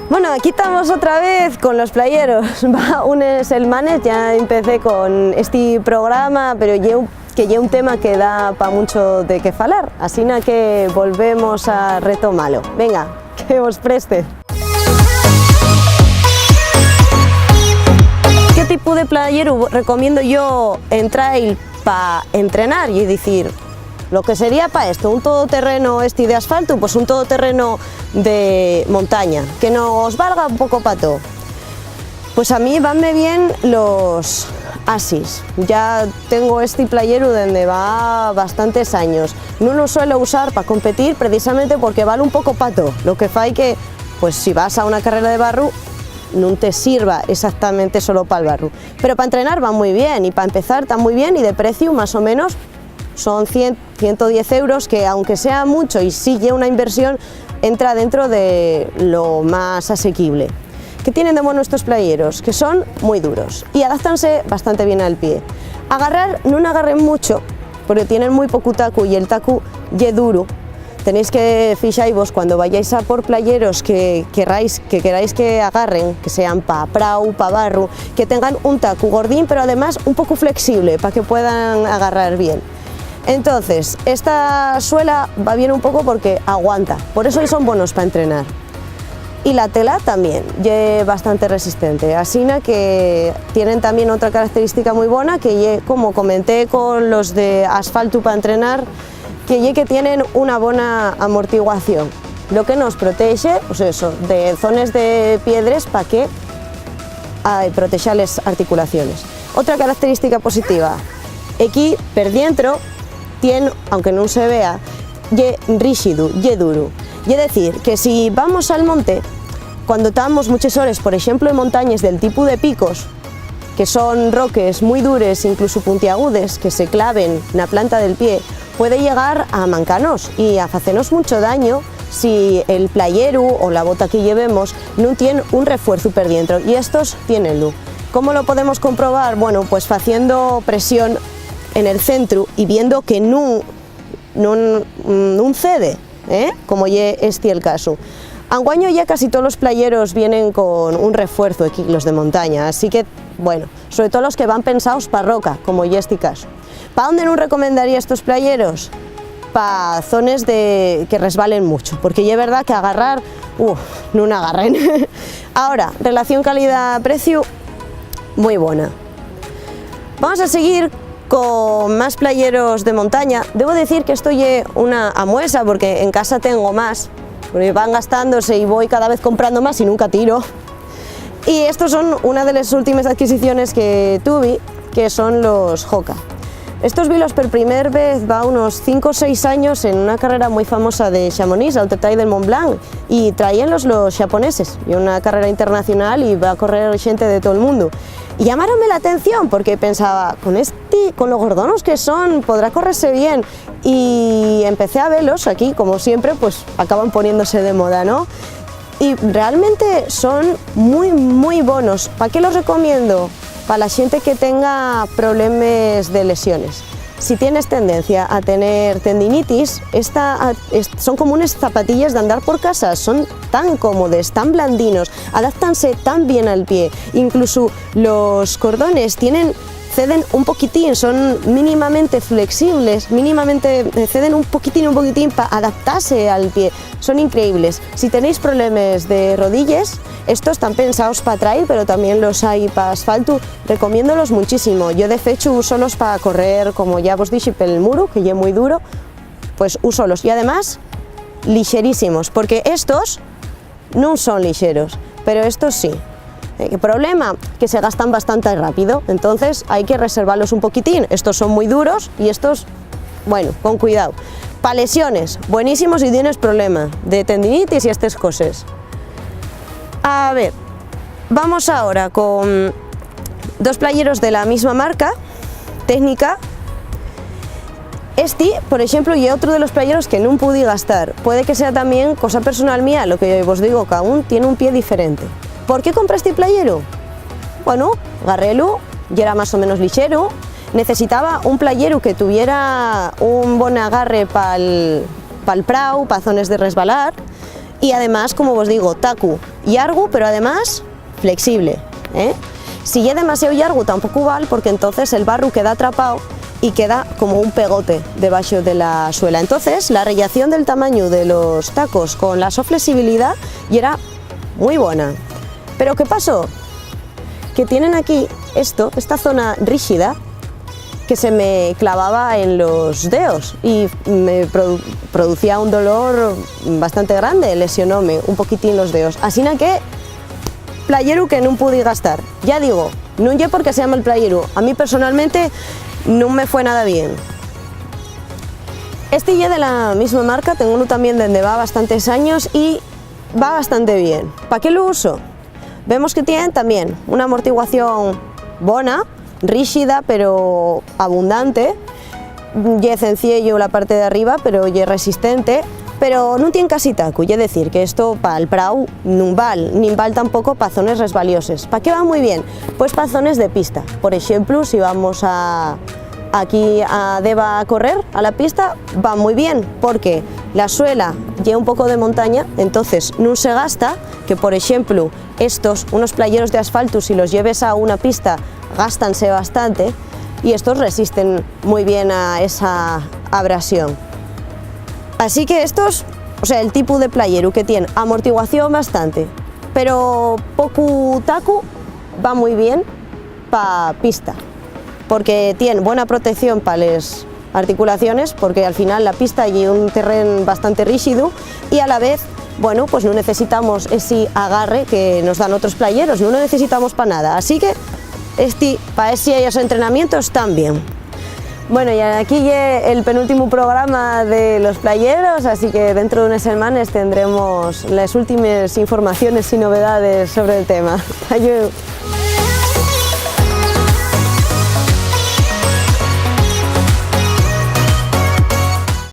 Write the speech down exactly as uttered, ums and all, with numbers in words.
Bueno, aquí tamos otra vez con los playeros. Va unes selmanes, ya empecé con esti programa, pero ye un, que ye un tema que da pa muncho de qué falar, asina que volvemos a retomalo. Venga, que vos preste. ¿Qué tipu de playeru recomiendo yo en trail pa entrenar? Ye dicir, lo que sería pa esto, un todoterreno esti de asfaltu, pues un todoterreno de montaña, que nos valga un poco pa todo. Pues a mí vanme bien los Asics. Ya tengo esti playeru dende va bastantes años. Nun lo suelo usar pa competir precisamente porque val un poco pa todo, lo que fai que, pues, si vas a una carrera de barru, nun te sirva exactamente solo pa'l barru. Pero pa entrenar va mui bien, y pa empezar ta mui bien, y de preciu, más o menos, son cien, ciento diez euros, que, aunque sea mucho y sí ye una inversión, entra dentro de lo más asequible. ¿Qué tienen de bueno estos playeros? Que son mui duros y adáptanse bastante bien al pie. Agarrar, nun agarren mucho, porque tienen mui pocu tacu y el tacu ye duru. Tenéis que fixaivos cuando vayáis a por playeros que queráis, que queráis que agarren, que sean pa prau, pa barru, que tengan un tacu gordín, pero además un poco flexible, pa que puedan agarrar bien. Entonces, esta suela va bien un poco porque aguanta, por eso son bonos pa entrenar. Y la tela también ye bastante resistente, asina que tienen también otra característica mui bona, que ye, como comenté con los de asfaltu pa entrenar, que ye que tienen una bona amortiguación, lo que nos protexe, pues eso, de zones de piedres pa que, ah, protexa les articulaciones. Otra característica positiva, equí per dientro tien, aunque nun se vea, ye ríxidu, ye duru. Ye decir, que si vamos al monte, cuando tamos muches hores, por exemplo, en montañes del tipu de picos, que son roques mui dures, incluso puntiagudes, que se claven na planta del pie, puede llegar a mancanos y a facenos muncho daño si el playeru o la bota que llevemos nun tien un refuerzu per dientro, y estos tiénenlu. ¿Cómo lo podemos comprobar? Bueno, pues faciendo presión en el centru y viendo que nun, nun, nun cede, ¿eh? Como ye esti el casu. Anguaño ya casi tolos playeros vienen con un refuerzu equí, los de montaña, así que, bueno, sobre todo los que van pensaos pa roca, como ye esti casu. ¿Pa ónde nun recomendaría estos playeros? Pa zones de, que resbalen mucho, porque ye verdá que agarrar, uf, nun agarren. Ahora, relación calidá-preciu, mui bona. Vamos a seguir con más playeros de montaña. Debo decir que esto ye una amuesa, porque en casa tengo más, porque van gastándose y voy cada vez comprando más y nunca tiro. Y estos son una de les últimes adquisiciones que tuvi, que son los Hoka. Estos vilos per primer vez va unos cinco o seis años en una carrera mui famosa de Chamonix, Haute Taille del Mont Blanc, y traíenlos los xaponeses. Ye una carrera internacional y va a correr xente de todo el mundo. Y llamaronme la atención porque pensaba, con esti, con lo gordonos que son, podrá correrse bien. Y empecé a velos aquí, como siempre, pues acaban poniéndose de moda, ¿no? Y realmente son mui, mui bonos. ¿Pa qué los recomiendo? Pa la xente que tenga problemes de lesiones. Si tienes tendencia a tener tendinitis, esta, a-, es-, son como unes zapatilles d'andar por casa, son tan cómodes, tan blandinos, adáptanse tan bien al pie. Incluso los cordones tienen, ceden un poquitín, son mínimamente flexibles, mínimamente, eh, ceden un poquitín, un poquitín pa adaptase al pie. Son increíbles. Si tenéis problemes de rodilles, estos tán pensaos pa trail, pero tamién los hai pa asfaltu. Recomiéndolos muchísimo. Yo, de fechu, úsolos pa correr, como ya vos dixi, pel muru, que ye mui duro, pues úsolos. Y además, lixerísimos, porque estos nun son lixeros, pero estos sí. Eh, ¿qué problema? Que se gastan bastante rápido, entonces hai que reservalos un poquitín. Estos son mui duros y estos, bueno, con cuidao. Pa lesiones, buenísimos si tienes problema de tendinitis y estes coses. A ver, vamos ahora con dos playeros de la misma marca, Técnica. Esti, por exemplu, ye otru de los playeros que nun pudi gastar. Puede que sea tamién cosa personal mía, lo que vos digo, caún tien un pie diferente. ¿Por qué compré esti playeru? Bueno, garrélu, yera más o menos lixeru, necesitaba un playeru que tuviera un bon agarre pal, pal prau, pa zones de resbalar, y además, como vos digo, tacu. llargu, pero además flexible, ¿eh? Si ye demasiao llargu, tampoco val, porque entonces el barru queda atrapao y queda como un pegote debaxo de la suela. Entonces, la rellación del tamañu de los tacos con la so flexibilidá yera mui bona. Pero, ¿qué pasó? Que tienen aquí esto, esta zona ríxida, que se me clavaba en los deos y me produ-, producía un dolor bastante grande, lesionóme un poquitín los deos. Asina que, playeru que nun pudi gastar. Ya digo, nun ye porque sea mal playeru, a mí personalmente nun me fue nada bien. Este ye de la misma marca, tengo uno también dende va bastantes años y va bastante bien. ¿Pa qué lo uso? Vemos que tien tamién una amortiguación bona, ríxida, pero abundante. Ye cenciello la parte d'arriba, pero ye resistente, pero nun tien casi tacu, ye decir, que esto pal prau nun val, nin val tampoco pa zones resbalioses. ¿Pa qué va mui bien? Pues pa zones de pista. Por exemplu, si vamos a, aquí a deba a correr, a la pista, va mui bien, porque la suela ye un poco de montaña, entonces nun se gasta, que, por exemplu, estos, unos playeros d'asfaltu, si los lleves a una pista, gástanse bastante, y estos resisten mui bien a esa abrasión. Así que estos, o sea, el tipu de playeru que tien amortiguación bastante, pero pocu tacu, va mui bien pa pista, porque tien bona protección pa les articulaciones, porque al final la pista ye un terrén bastante ríxidu y a la vez, bueno, pues nun necesitamos esi agarre que nos dan otros playeros, nun lo necesitamos pa nada. Así que esti, pa esi y esos entrenamientos tán bien. Bueno, y aquí ye el penúltimu programa de los playeros, así que dentro d'unes semanes tendremos les últimes informaciones y novedades sobre el tema. Adiós.